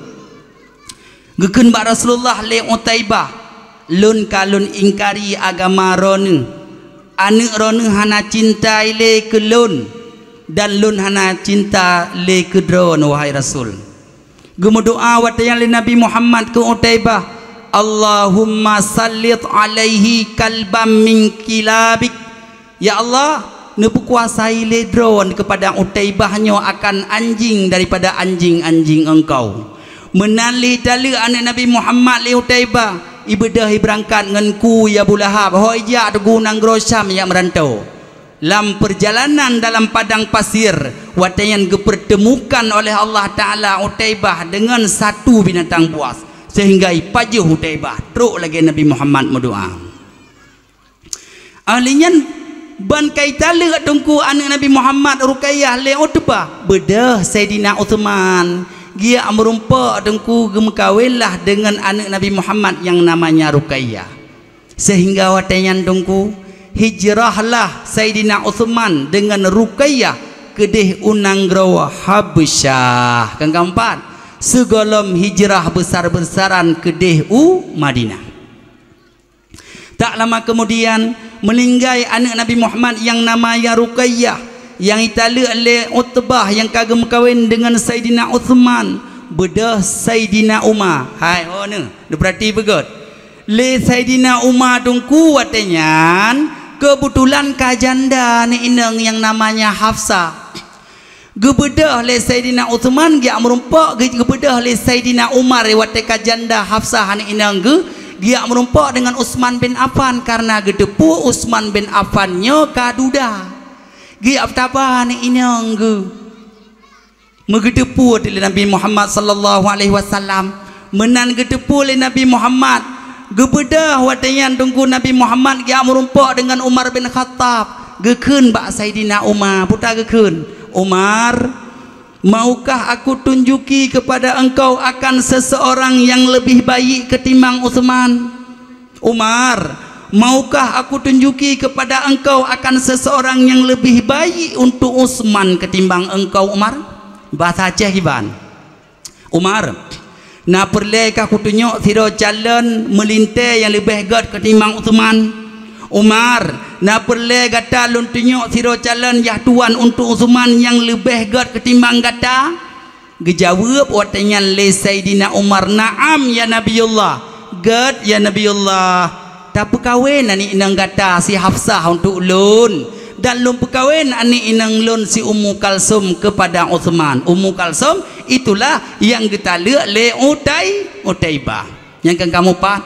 Geukheun bak Rasulullah lé Utaibah, "Lôn ka lôn ingkari agama droeneuh. Aneuk droeneuh hana cinta ilée keu lôn, dan lôn hana cinta lé keu droeneuh, wahai Rasul." Geumeudoá watée nyan lé Nabi Muhammad keu Utaibah, "Allahumma sallit alaihi kalbam min kilabik." Ya Allah, neupeukuasai lé Droe keupada Utaibah nyoe akan anjing daripada anjing-anjing Engkau. Meunan lé taleuek aneuk Nabi Muhammad lé Utaibah, ibeudôh ibeurangkat ngon ku Abu Lahab, ho ijak teungku nanggroe Syam jak meuranto. Lam peurjalanan dalam padang pasir, watée nyan geupeurteumukan oleh Allah Taala Utaibah deungon satu binatang buas, seuhingga ipajoh Utaibah, trok lagée Nabi Muhammad meudoá. Ahli nyan Ban ka italeuek Teungku aneuëk Nabi Muhammad Ruqayyah lé Utbah, beudôh Saidina Utsman geujak meurumpok Teungku geumeukawenlah deungon aneuëk Nabi Muhammad nyang namanya Ruqayyah. Seuhingga watée nyan Teungku, hijrahlah Saidina Utsman deungon Ruqayyah keudeh u nanggroe Habsyah. Nyang keumpat, sigohlom hijrah beusar-beusaran keudeh u Madinah. Tak lama keumudian, meuninggai aneuëk Nabi Muhammad nyang namanya Ruqayyah, nyang italeuek lé Utbah nyang ka geumeukawen deungon Saidina Utsman, beudôh Saidina Umar. Hai, ho neuh, neupeurati beugét. Lé Saidina Umar Teungku watée nyan, keubeutulan ka janda aneuëk inong nyang namanya Hafsah. Geubeudôh lé Saidina Utsman geujak meurumpok, geu-, geubeudôh lé Saidina Umar watée ka janda Hafsah aneuëk inong geuh, geujak meurumpok deungon Utsman bin Affan, kareuna geuteupeue Utsman bin Affan nyoe ka duda. Geujak peutaba aneuëk inong geuh. Meugeuteupeue lé Nabi Muhammad sallallahu alaihi wasallam. Meunan geuteupeue lé Nabi Muhammad, geubeudôh watée nyan Teungku Nabi Muhammad geujak meurumpok deungon Umar bin Khattab. Geukheun bak Saidina Umar, peue geukheun, "Umar, maukah aku tunjuki kepada engkau akan seseorang yang lebih baik ketimbang Utsman? Umar, maukah aku tunjuki kepada engkau akan seseorang yang lebih baik untuk Utsman ketimbang engkau, Umar?" Bahasa Aceh kiban. "Umar, na peureulée kah kutunyok sidroe calon meulintée nyang leubeh gét keutimbang Utsman? Umar, na peureulée gata lôn tunyok sidroe calon yah tuan untuk Utsman nyang leubeh gét keutimbang gata?" Geujaweueb watée nyan lé Saidina Umar, "Na'am, ya Nabiullah, gét, ya Nabiullah." "Tapeukawen aneuëk inong gata si Hafsah untuk lôn, dan lôn peukawen aneuëk inong lôn si Ummu Kalsum keupada Utsman." Ummu Kalsum itulah nyang geutaleuek lé Utai-, Utaibah. Nyang ka keumpat,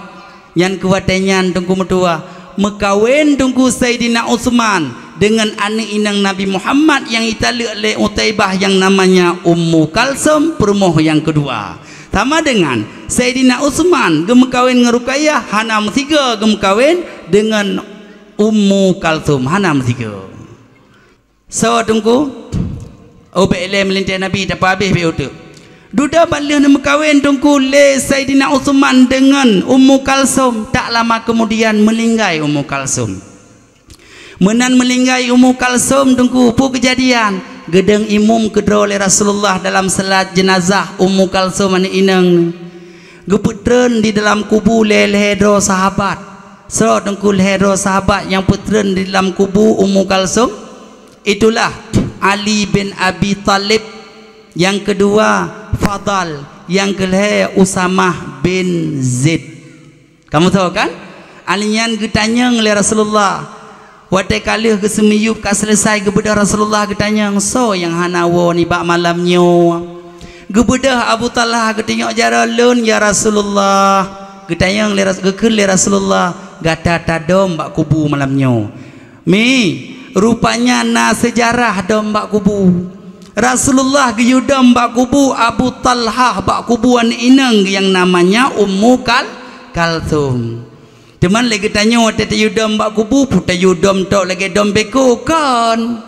nyan keu watée nyan Teungku meutuah, meukawen Teungku Saidina Utsman deungon aneuëk inong Nabi Muhammad nyang italeuek lé Utaibah nyang namanya Ummu Kalsum, peurumoh nyang keudua. Sama deungon Saidina Utsman geumeukawen ngon Ruqayyah, hana meusigoe geumeukawen deungon Ummu Kalsum, hana meusigoe. Soe Teungku? Oh, bék ilée meulintée Nabi, tapeuhabéh bék uteuk. Dudoe ban lheueh neumeukawen Teungku lé Saidina Utsman deungon Ummu Kalsum, tak lama keumudian meuninggai Ummu Kalsum. Meunan meuninggai Ummu Kalsum Teungku, peue keujadian? Geudong imum keudroe lé Rasulullah dalam salat jeunazah Ummu Kalsum aneuëk inong. Geupeutreun di dalam kubu lé lhée droe sahabat. Soe Teungku lhée droe sahabat nyang peutreun di dalam kubu Ummu Kalsum? Itulah Ali bin Abi Thalib, nyang keudua Fadal, nyang keulhée Usamah bin Zaid. Kamoe soe kan? Ali nyan geutanyong lé Rasulullah. Watée ka lheueh geuseumiyueb ka seuleusai geubeudôh, Rasulullah geutanyong, "Soe nyang hana woe nibak malam nyoe?" Geubeudôh Abu Talha geutunyok jaroe, "Lôn, ya Rasulullah." Geutanyong lé Ras-, geukheun lé Rasulullah, "Gata tadom bak kubu malam nyoe." Mi, rupanya na seujarah dom bak kubu. Rasulullah geuyue dom bak kubu Abu Talhah, bak kubu aneuëk inong nyang namanya Ummu Kal-, Kalthum. Teuma lé geutanyoe watée tayue dom bak kubu, peue tayue dom tok lagée dom beko? Kon.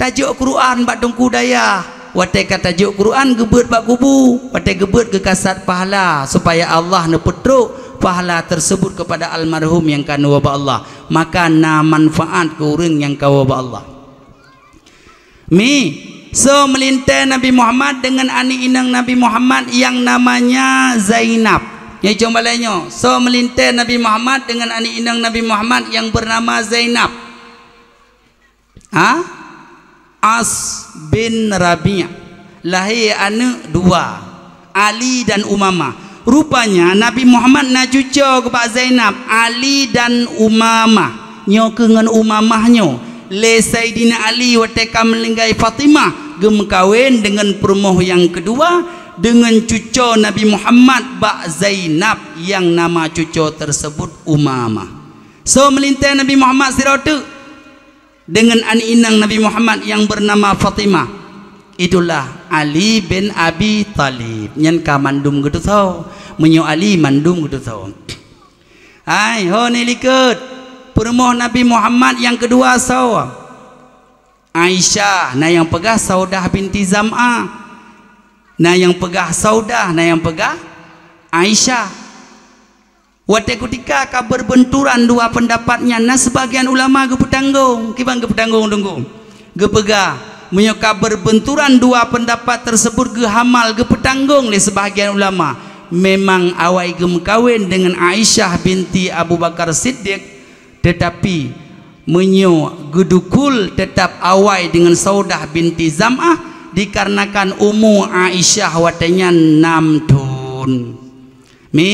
Tajok Quran bak teungku dayah. Watée ka tajok Quran geubeuet bak kubu, watée geubeuet geukasat pahala, supaya Allah neupeutrok pahala tersebut kepada almarhum nyang ka neuwoe bak Allah. Maka na manfaat keu ureuëng nyang ka woe bak Allah. Mi, soe meulintée Nabi Muhammad deungon aneuëk inong Nabi Muhammad nyang namanya Zainab. Nyoe cong balée nyoe, soe meulintée Nabi Muhammad deungon aneuëk inong Nabi Muhammad nyang beunama Zainab? Ha? As bin Rabi'. Lahé aneuëk dua, Ali dan Umamah. Rupanya Nabi Muhammad na cucoe keu bak Zainab, Ali dan Umamah. Nyoe keuh ngon Umamah nyoe, lé Saidina Ali watée ka meuninggai Fatimah, geumeukawen deungon peurumoh nyang keudua, deungon cucoe Nabi Muhammad bak Zainab nyang nama cucoe tersebut Umamah. Soe meulintée Nabi Muhammad sidroe teuk deungon aneuëk inong Nabi Muhammad nyang beunama Fatimah, itulah Ali bin Abi Thalib. Nyan ka mandum geutusoe. Meunyoe Ali mandum geutusoe. Hai, ho neulikot. Peurumoh Nabi Muhammad nyang keudua soe? Aisyah, na nyang peugah Saudah binti Zam'ah. Na nyang peugah Saudah, na nyang peugah Aisyah. Watée kutika ka beurbeunturan dua peundapat nyan, na seubagian ulama geupeutanggong. Kiban geupeutanggong, Teungku? Geupeugah, meunyoe ka beurbeunturan dua peundapat teuseubut geuhamal, geupeutanggong lé seubagian ulama, memang awai geumeukawen deungon Aisyah binti Abu Bakar Siddiq, teutapi meunyoe geudukul, teutab awai deungon Saudah binti Zam'ah, dikarenakan umu Aisyah watée nyan nam thon. Mi,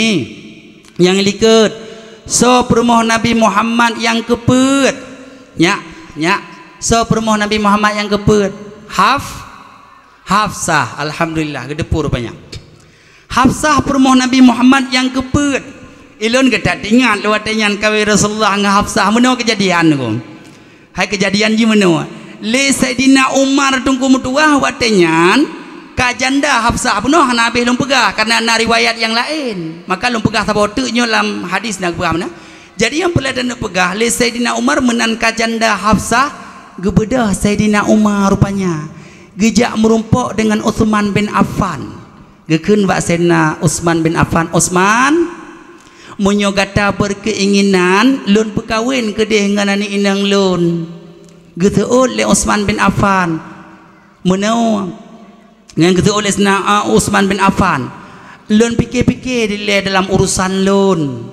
nyang likot, soe peurumoh Nabi Muhammad nyang keupeuet? Nyak, nyak, soe peurumoh Nabi Muhammad nyang keupeuet? Haf-, Hafsah. Alhamdulillah, geuteupeue rupanya. Hafsah peurumoh Nabi Muhammad nyang keupeuet. Ulôn gata teuingat lé watée nyan kawen Rasulullah ngon Hafsah, meunoe keujadian, Teungku. Hai keujadian jih meunoe. Lé Saidina Umar, Teungku, meutuwah watée nyan, ka janda Hafsah bunoe, hana habéh lôn peugah, kareuna na riwayat nyang laén. Maka lôn peugah saboh teuk nyoe lam hadis na geupeugah meunan. Jadi nyang peureulée taneuk peugah, lé Saidina Umar meunan ka janda Hafsah, geubeudôh Saidina Umar rupanya. Geujak meurumpok deungon Utsman bin Affan. Geukheun bak Saidina Utsman bin Affan, "Utsman, meunyoe gata beukeuinginan, lôn peukawen keudeh ngon aneuk inong lôn." Geuseuôt lé Utsman bin Affan, "Meunoe." Nyan geuseuôt lé Saidina, a, Utsman bin Affan, "Lôn pike-pike dilée dalam urosan lôn."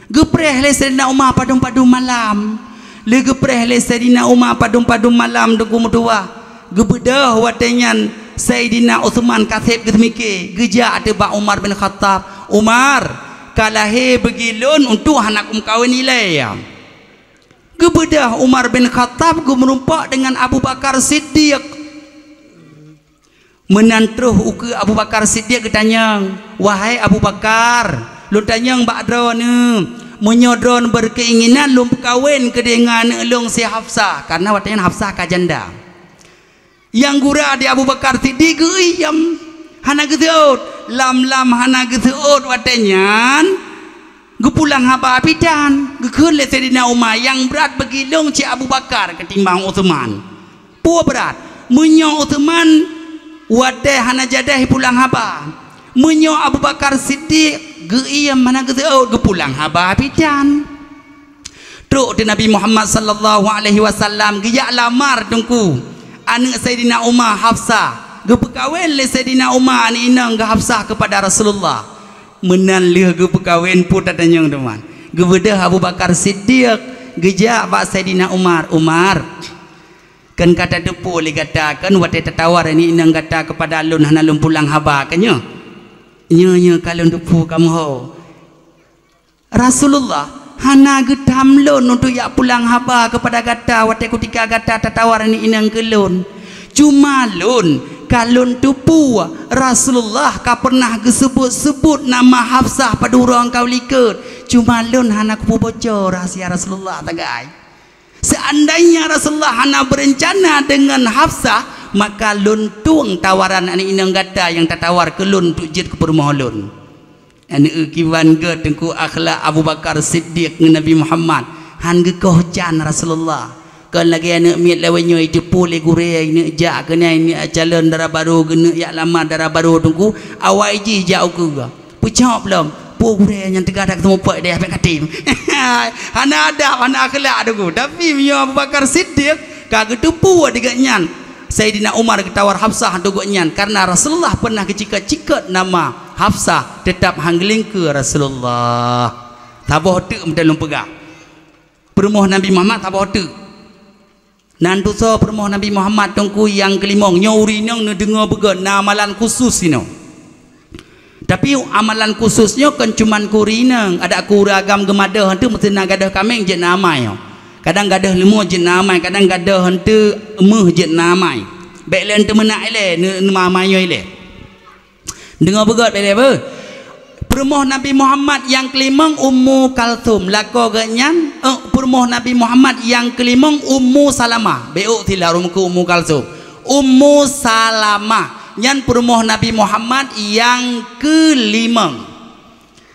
Geupreh lé Saidina Umar padum-padum malam. Lé geupreh lé Saidina Umar padum-padum malam, Teungku, meutuwah. Geubeudôh watée nyan Saidina Utsman ka seb geuseumiké, geujak ateueh bak Umar bin Khattab, "Umar, ka lahé beugée lôn untuk hana kumeukawen ilée." Geubeudôh Umar bin Khattab geumeurumpok deungon Abu Bakar Siddiq. Meunan troh ukeue Abu Bakar Siddiq geutanyong, "Wahai Abu Bakar, lôn tanyong bak droeneuh, meunyoe droeneuh beukeuinginan lôn peukawen keudeh ngon aneuk lôn si Hafsah," kareuna watée nyan Hafsah ka janda. Nyang gura di Abu Bakar Siddiq geuiem, hana geuseuôt. Lam-lam hana geuseuôt watée nyan, geupulang haba bidan, geukheun lé Saidina Umar, "Nyang brat beugée lôn cit Abu Bakar keutimbang Utsman." Peue brat? Meunyoe Utsman watée hana jadeh pulang haba, meunyoe Abu Bakar Siddiq geuiem hana geuseuôt, geupulang haba bidan. Trok di Nabi Muhammad sallallahu alaihi wasallam geujak lamar, Teungku, aneuk Saidina Umar, Hafsah. Geupeukawen lé Saidina Umar aneuk inong geuh Hafsah keupada Rasulullah. Meunan lheueh geupeukawen, peue tatanyong teuma? Geubeudôh Abu Bakar Siddiq, geujak bak Saidina Umar, "Umar, kon ka tateupeue lé gata, kon watée tatawar aneuk inong gata keupada lôn hana lôn pulang haba, kon nyoe? Nyoe, nyoe ka lôn teupeue kamoe ho." "Rasulullah, hana geutam lôn untuk jak pulang haba keupada gata watée kutika gata tatawar aneuk inong keu lôn. Cuma lôn ka lôn teupeue Rasulullah ka peureunah geuseubut-seubut nama Hafsah padub uroe ka u likot. Cuma lôn hana kupeuboco rahsia Rasulullah sagai. Seandainya Rasulullah hana beureuncana deungon Hafsah, maka lôn tueng tawaran aneuk inong gata nyang tatawar keu lôn untuk jeuet keu peurumoh lôn." Aneuk kiban gét, Teungku, akhlak Abu Bakar Siddiq ngon Nabi Muhammad, han geukoh can Rasulullah. Kon lagée aneuk miet lawét nyoe, jiteupeue lé gurée, ineuk jak keunoe, ineuk calon dara barô, geuneuk jak lamar dara barô, Teungku, awai jih jak ukeue. Peucok lom, peue gurée nyang teuga dak teumupok deh, bék katem. Hana adab, hana akhlak, Teungku. Tapi meunyoe Abu Bakar Siddiq ka geuteupeue di gobnyan, Saidina Umar geutawar Hafsah untuk gobnyan, karena Rasulullah pernah geucikot-cikot nama Hafsah, teutap han geulingkeue Rasulullah. Saboh teuk meuteuleueng peugah. Peurumoh Nabi Muhammad saboh teuk. Nan tusoe peurumoh Nabi Muhammad, Teungku, nyang keulimong, nyoe ureueng inong neudeungoe beugét, na amalan khusus inoe. Tapi amalan khusus nyoe kon cuman keu ureueng inong, adak keu ureueng agam geumadöh, hantu meusti na gadöh kaméng jeuet na amai nyoe. Kadang gadöh leumô jeuet na amai, kadang gadöh hantu meuh jeuet na amai. Bék lé hantu meunak ilée, ne-, neuma amai nyoe ilée. Deungoe beugét bék lé beuh. Peurumoh Nabi Muhammad nyang keulimong Ummu Kalsum. Lakoe geuh nyan, eh, peurumoh Nabi Muhammad nyang keulimong Ummu Salamah. Bék ôk sila ureueng keu Ummu Kalsum. Ummu Salamah. Nyan peurumoh Nabi Muhammad nyang keulimong.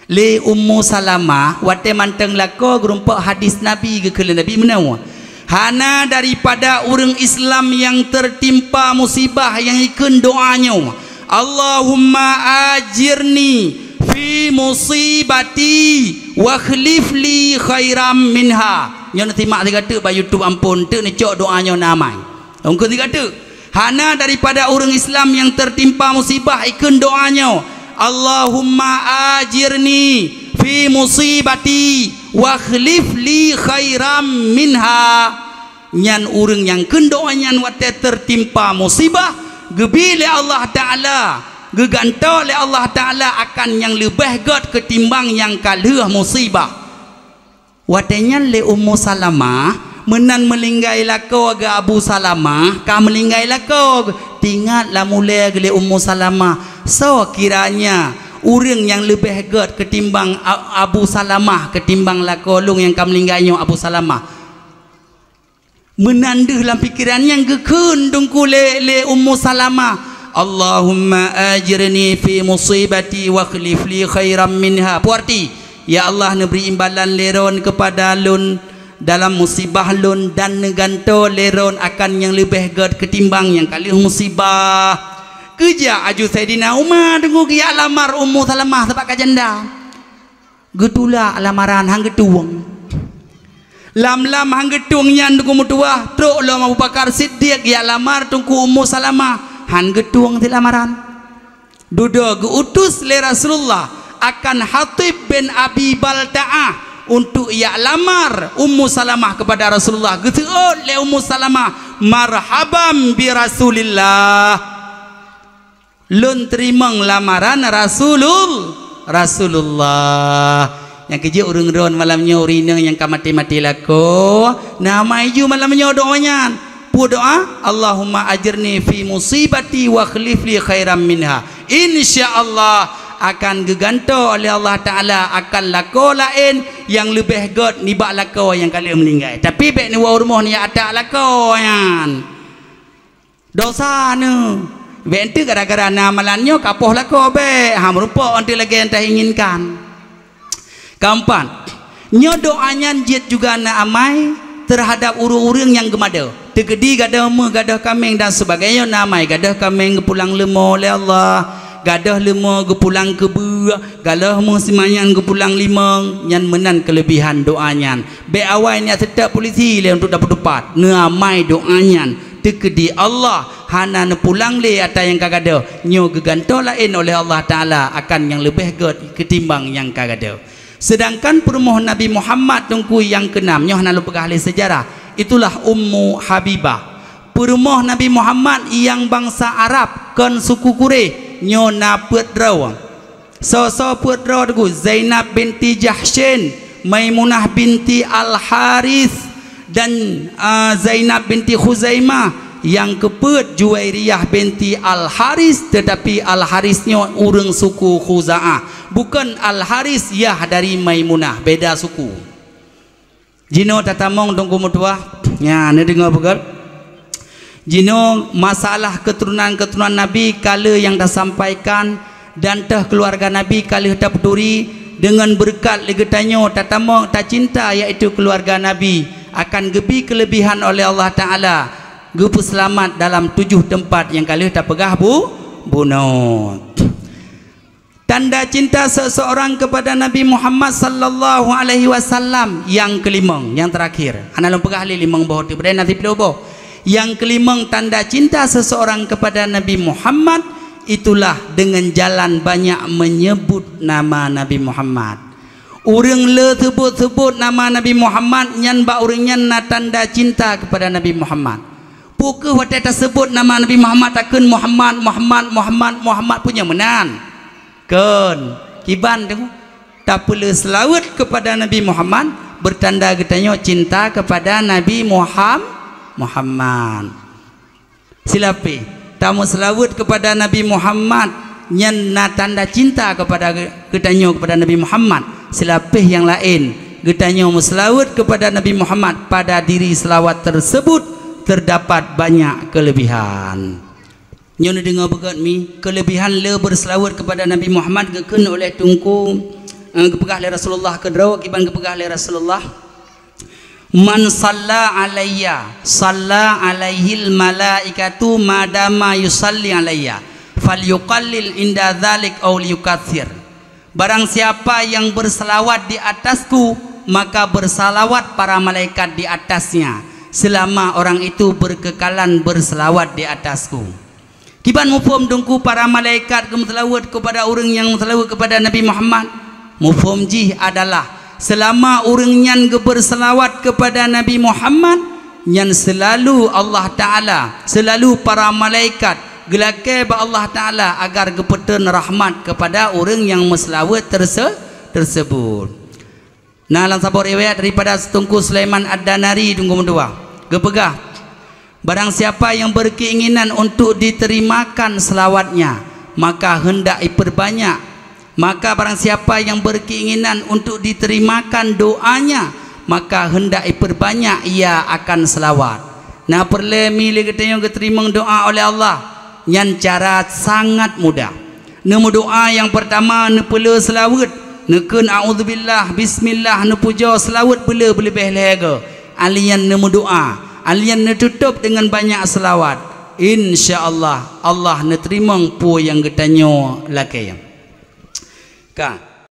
Lé Ummu Salamah, watée mantong lakoe geurumpok hadis Nabi, geukheun lé Nabi meunoe, "Hana daripada ureuëng Islam nyang teutimpa musibah nyang ikheun doá nyoe, 'Allahumma ajirni fi musibati wa khlif li khairam minha.'" Nyoe neusimak sigoe teuk bak YouTube amphon, teuk neucok doá nyoe na amai. Ungkheun sigoe teuk, hana daripada ureuëng Islam nyang teutimpa musibah ikheun doá nyoe, "Allahumma ajirni fi musibati wa khlif li khairam minha." Nyan ureuëng nyang kheun doá nyan watée teutimpa musibah, geubi lé Allah Taala, geugantoe lé Allah Taala akan nyang leubeh gét ketimbang nyang ka lheueh musibah. Watée nyan lé Ummu Salamah, meunan meulinggai lakoe geuh Abu Salamah, ka meulinggai lakoe geuh, teuingat lam ulée geuh lé Ummu Salamah, "Soe kiranya ureuëng nyang leubeh gét ketimbang A-, Abu Salamah, ketimbang lakoe lôn nyang ka meulinggai nyoe Abu Salamah?" Meunan deuh lam pikeran nyan geukheun teungku lé, lé Ummu Salamah, "Allahumma ajirni fi musibati wa khlif li khairam minha." Peue arti, "Ya Allah, neubri imbalan lé Droen keupada lôn dalam musibah lôn dan neugantoe lé Droen akan nyang leubeh gét ketimbang nyang ka lheueh musibah." Geujak aju Saidina Umar teungku geujak lamar Ummu Salamah sabab ka janda. Geutulak lamaran, han geutueng. Lam-lam han geutueng nyan teungku meutuwah, trok lom Abu Bakar Siddiq jak lamar teungku Ummu Salamah, han geutueng cit lamaran. Dudoe geu-utus lé Rasulullah akan Hatib bin Abi Balta'ah untuk jak lamar Ummu Salamah keupada Rasulullah. Geuseuôt lé Ummu Salamah, "Marhaban bi Rasulillah." Lôn teurimong lamaran Rasulul-, Rasulullah. Nyang keujeuet ureuëng Droen malam nyoe, ureuëng inong nyang ka maté-maté lakoe, na amai ju malam nyoe doá nyan. Peue doá? "Allahumma ajirni fi musibati wa khlif li khairam minha." Insya Allah akan geugantoe oleh Allah Taala akan lakoe laén nyang leubeh gét nibak lakoe nyang ka lheueh meuninggai. Tapi bék neuwoe u rumoh neujak atak lakoe nyan. Dosa nyoe. Bék enteuk gara-gara na amalan nyoe ka poh lakoe bék, ha, meurumpok enteuk lagée nyang tainginkan. Keumpat, nyoe doá nyan jeuet juga na amai teuhadab ureuëng-ureuëng nyang geumada. Teukeudi gadôh meuh, gadôh kaméng dan sebagainya, na amai gadôh kaméng geupulang leumo lé Allah, gadôh leumo geupulang keubeue, gadôh meuh simanyan geupulang limong, nyan meunan keuleubihan doá nyan. Bék awai neujak seutôt polisi lé untuk dapat tupat. Na amai doá nyan. Teukeudi Allah hana neupulang lé ata nyang ka gadôh, nyoe geugantoe laén oleh Allah Taala akan nyang leubeh gét ketimbang nyang ka gadôh. Seudangkan peurumoh Nabi Muhammad teungku nyang keunam, nyoe hana lôn peugah lé seujarah, itulah Ummu Habibah. Peurumoh Nabi Muhammad nyang bansa Arab, kon suku Quraisy, nyoe na peuet droe. Soe-soe peuet droe teungku? Zainab binti Jahsyin, Maimunah binti Al-Harits, dan, a, Zainab binti Khuzaimah. Nyang keupeuet Juwairiyah binti Al-Harits, teutapi Al-Harits nyoe ureuëng suku Khuza'ah. Bukon Al-Harits yah dari Maimunah, beda suku. Jinoe tatamong teungku meutuwah, nyan neudeungoe beugét. Jinoe masalah keuturonan-keuturonan Nabi ka lheueh nyang tasampaikan, dan teuh keuluwarga Nabi ka lheueh tapeuturi. Deungon beureukat lé geutanyoe tatamong tacinta, yaitu keuluwarga Nabi, akan geubi keuleubihan oleh Allah Taala, geupeuseulamat dalam tujoh teumpat nyang ka lheueh tapeugah bu-, bunoe. Tanda cinta seseorang kepada Nabi Muhammad sallallahu alaihi wasallam nyang keulimong, nyang terakhir. Hana lôn peugah lé limong boh, teubri na siplôh boh. Nyang keulimong tanda cinta seseorang kepada Nabi Muhammad, itulah dengan jalan banyak menyebut nama Nabi Muhammad. Ureuëng le seubut-seubut nama Nabi Muhammad, nyan bak ureuëng nyan na tanda cinta kepada Nabi Muhammad. Peu kheueh watée taseubut nama Nabi Muhammad takheun Muhammad, Muhammad, Muhammad, Muhammad, peue nyan meunan? Kon, kiban teungku, tapeuleueh seulaweuet keupada Nabi Muhammad, beutanda geutanyoe cinta keupada Nabi Muham-, Muhammad. Silapeh, tameuseuseulaweuet keupada Nabi Muhammad, nyan na tanda cinta keupada geu-, geutanyoe keupada Nabi Muhammad. Silapeh nyang laén, geutanyoe meuseulaweuet keupada Nabi Muhammad, pada diri seulaweuet teuseubut teudapat banyak keuleubihan. Nyoe neudeungoe beugét mi, keuleubihan le beureuseulaweuet keupada Nabi Muhammad geukheun oleh Teungku, Eh, geupeugah lé Rasulullah keudroe, kiban geupeugah lé Rasulullah, "Man shalla alayya, shalla alaihil malaikatu madama yusalli alayya, falyuqallil inda dzalik aw liyukatsir." Barang siapa yang berselawat di atasku, maka berselawat para malaikat di atasnya, selama orang itu berkekalan berselawat di atasku. Kiban muphom Teungku, para malaikat geumeuseulaweuet keupada ureuëng nyang meuseulaweuet keupada Nabi Muhammad? Muphom jih adalah, seulama ureuëng nyan geubeurseulawat keupada Nabi Muhammad, nyan seulalu Allah Taala, seulalu para malaikat geulakée bak Allah Taala agar geupeuteun rahmat keupada ureuëng nyang meuseulaweuet terse-, tersebut. Na lam saboh riwayat daripada Teungku Sulaiman Ad-Danari, Teungku meutuah, geupeugah, "Barang siapa yang berkeinginan untuk diterimakan selawatnya, maka hendak iperbanyak. Maka barang siapa yang berkeinginan untuk diterimakan doanya, maka hendak iperbanyak ia akan selawat." Na peureulée mi lé geutanyoe geuteurimong doa oleh Allah, nyan cara sangat mudah. Neumeudoa nyang peurtama neupeule seulaweuet, neukheun a'udzubillah, bismillah, neupujoe seulaweuet beule beuleubeh lhée goe. Alian neumeudoa, alian neututôb deungon banyak seulaweuet. Insya Allah, Allah neuteurimong peue nyang geutanyoe lakée. Ka,